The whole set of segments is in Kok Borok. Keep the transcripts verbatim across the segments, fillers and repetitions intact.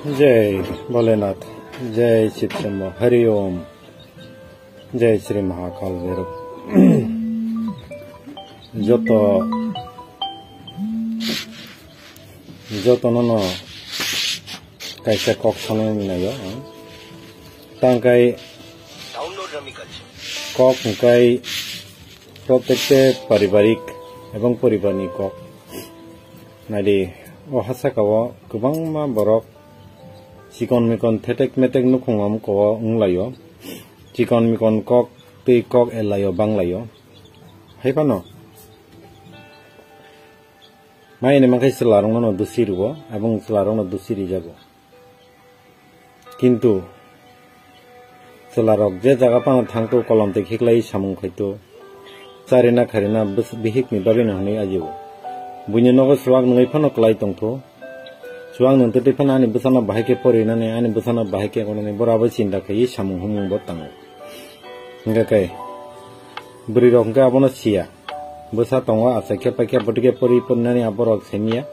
Jai Bholenath, Jai Shiv Shambhu, Hari Om, Jai Shri Mahakal Bhairab. Joto, joto nono kaisa kok sanai naio, tangkai kok hingkai protecte paribarik ebong poribarni kok. Naidi, o hasaka o kwbangma borok chikon mikon thetek metek nukhung amko o wnglaio. Chikon mikon kok tei kok elaio banglaio. Hai phano mai ni mankhe chwla rokno no dusi rwo, abong chwla rokno dusi rijago. Kintu chwla rok je jaga phano thangto kolom tei khiklai samung khaito, charina kharina bwswk bihik ni bagwi no hwnwi ajio. Buini nogo chuwak nungwi phano kwlai tongtho. Chuwak nung twi phano ani bwsano bahai khe porinani, ani bwsano bahai khe wngnani, boro abo chinta khaiwi samung humung bo tango. Hingkha khe bwrwi rok hingkhe abono siya. Bwsa tongo, achai khe paikhe bwtwi khe pori porinani aborok saimanya.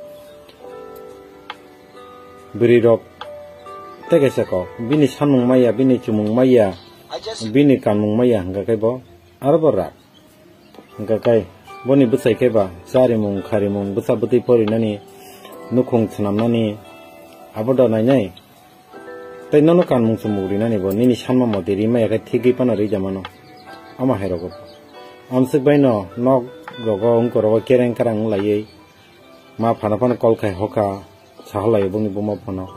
Bwrwi rok tei kaisa kok, bini sanmung maya, bini chumung maya, bini kanmung maya hingkha khe bo aro bo rak. Hingkha khe boni bwsai khe ba charimung, kharimung, bwsa bwtwi porinani, nukhung swnamnani, abo da nainai. Tei nono kanmung chumung rinani bo nini sanma motwi ri maya khe thigwi phano rijamano. Omo hai rogo. Amswk bai no nok rogo wngkor rogo kereng kerang wng laiwi ma phano phano kol khai hoka sahalai bongni buma phano.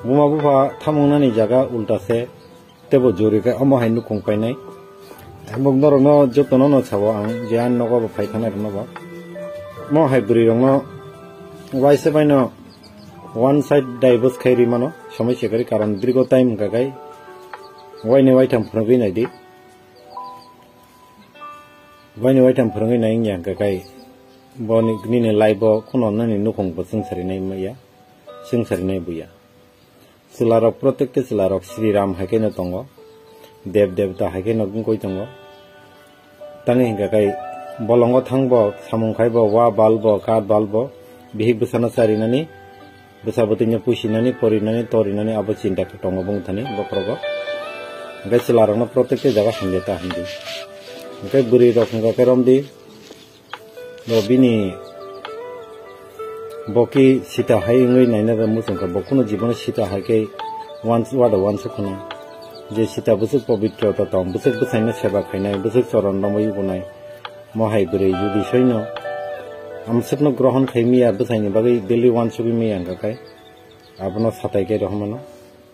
Buma bupha thamung nani jaga ulta se tebo jori khe omo hai nukhung painai. Tamo norok no joto no no sabo ang je ani nogo bo phai thangnai rok no bo. Mo hai bwrwi rok no waisa bai no one side divorce khai ri mano, somoi se kari karon dirgo time hingka kai waini waitham phwrwngwi naidi. Waini waitham phwrwngwi nai wngya hingka kai boni nini life o kuno nini nukhung bo chwngsari nai maya, chwngsari nai buya. Chwla rok protecte chwla rok Sri Ram hai khe no tongo, Dev Devta hai khe no wngkoi tongo. Tangwi hingka kai bolongo thangbo, samung khaibo, wa balbo, kath balbo, bihik bwsano charinani, bwsa bwtwino pusinani, porinani, torinani abo chinta tongo bongthani bokhorogo. Hingke chwla rokno protecte jaga hamya ta hindi. Hingke bwrwi rok hingka khe romdi, bo bini Bo ki sita hai wngwi naina da muchungkha, bo kunu jibono sita hai khe wans-, wada wansuk khna. Je sita bwswk pobitrota tong, bwswk bwsaino seba khainai, bwswk choron romwi ubunai. Mo hai bwrwi judi soino amswkno grohon khai miya, bwsaini bagwi daily wansugwi miya wngkha khe, abono satai khe rohormano.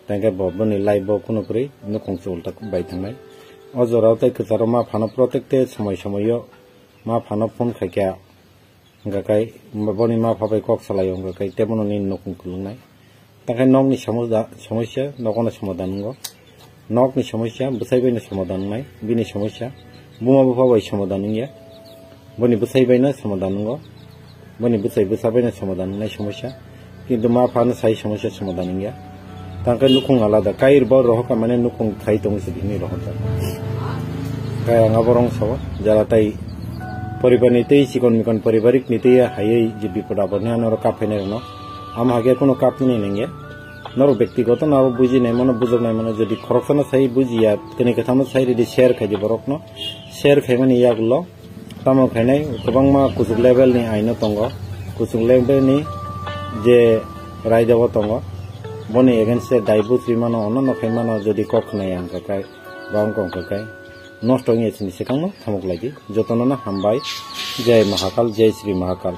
Tei khe bo boni life bo kunu kwrwi nukhung chulta bai thangnai. O jorao tei kwcharo ma phano protecte somoi somoio ma phano phone khai khe Hingka kai boni ma pha bai kok salai o, hingka kai tei bono nini nukhung kwlwngnai. Tangkai nokni samoda-, somosya nogono somadan wngo. Nokni somosya bwsai baino somadan wngnai, bini somosya buma bupha bai somadan wngya. Boni bwsai baino somadan wngo. Boni bwsai bwsa baino somadan wngnai somosya. Kintu ma phano sai somosya somadan wngya. Tangkhe nukhung alada. Kair bo rohorkha mane nukhung khai tongwi se hinwi rohorjak. Kaya ang abo rong sao. Jara tai poribarni tei chikon mikon poribarik ni tei hayai je bipod apod ni ano kap phainai rokno. Ama hake kuno kap ni nengya. Norok bektigoto no abo bujinai mano, bujoknai mano, jodi khoroksano sai bujiya, tini kwthangno sai ridi share khaidi borokno. Share khaimani yagulo. Tamo khainai kwbangma kuchuk level ni aino tongo, kuchuk level ni je raida o tongo, boni against e daibut rimano, ono no khaimano, jodi kok khnai ang kakai, ba wng kong kakai, nosto wngya chini swkangno thamuk laidi. Jotono no hambai, Jai Mahakal, Jai Shri Mahakal.